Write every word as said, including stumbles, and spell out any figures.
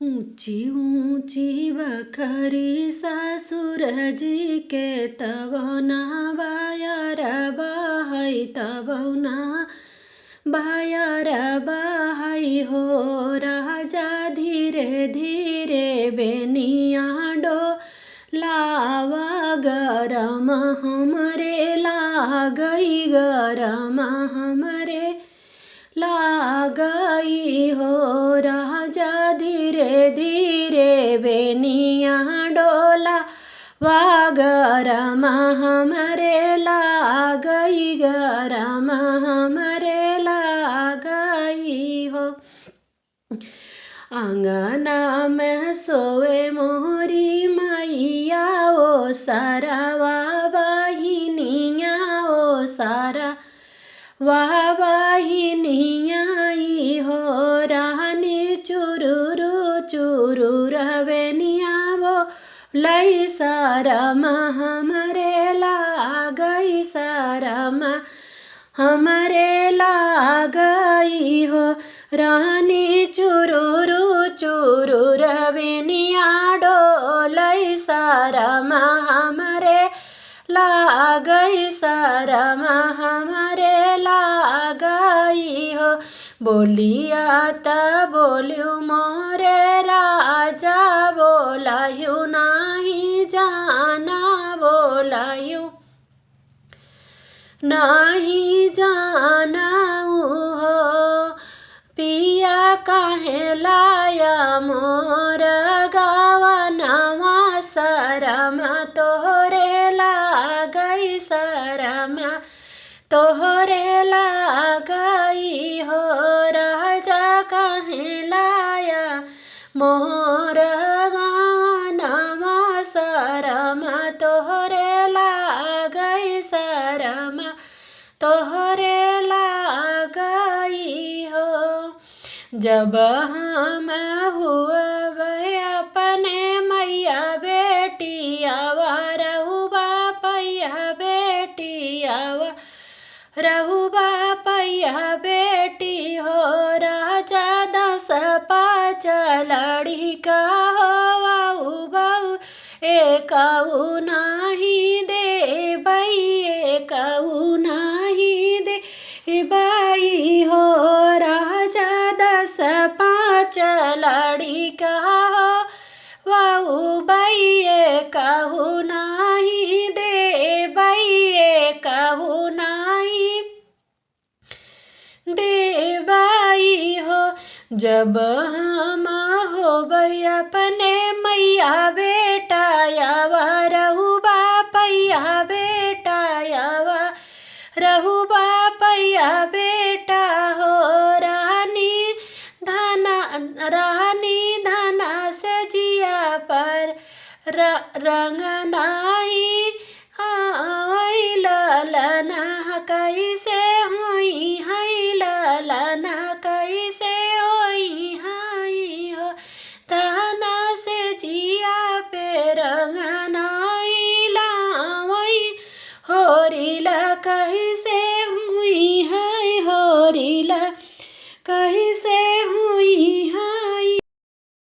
ऊँची ऊँची बखरी ससुर जी के, तबहुना बयरबा है, तबहुना बयरबा है हो। राजा धीरे धीरे बेनिया डोलावा, गरम हमरे लागई, गरम हमरे लागई हो। राजा धीरे धीरे बेनिया डोलावा, गरम हमरे लागई, गरम हमरे लागई हो। आँगना में सोवे मोरी मैया, ओसारवा बहिनिया, ओसारवा बहिनिया, ई हो रानी चुरुरु चुरुर बेनिया बोलई, सरम हमरे लागई, सरम हमरे लागई हो। रानी चुरुरु चुरुर बेनिया डोलई, सरम हमरे लागई, सरम हमरे लागई हो। बोलिया त बोल्यू मोरे राजा, बोलयू नाही जाना, बोलयू नाही जाना हो। पिया काहे लाया मोर गवनवा, सरम तोहरे लागई, सरम तोहरे लागई हो। राजा काहे लाया मोर गवनवा, सरम तोहरे लागई, सरम तोहरे लागई हो। जब हम हुअबै अपने मैया बेटियावा, रहुबा पैया बेटियावा, रहुबा पैया बेटी हो। राजा दस पाँच लड़िका हो, अउबउ एकउ नाही देबै, एकउ नाही देबै हो। राजा दस पाँच लड़िका हो, अउबइ एकउ नाही देबै, एकउ नाही देबै हो। जब हम होबै अपने मैया बेटायावा, रहुबा पैया बेटायावा, रहुबा पैया बेटा हो। रानी धना, रानी धना से जिया पर र-, रंग नाही आवै ललना, कैसे होइहैं ललना,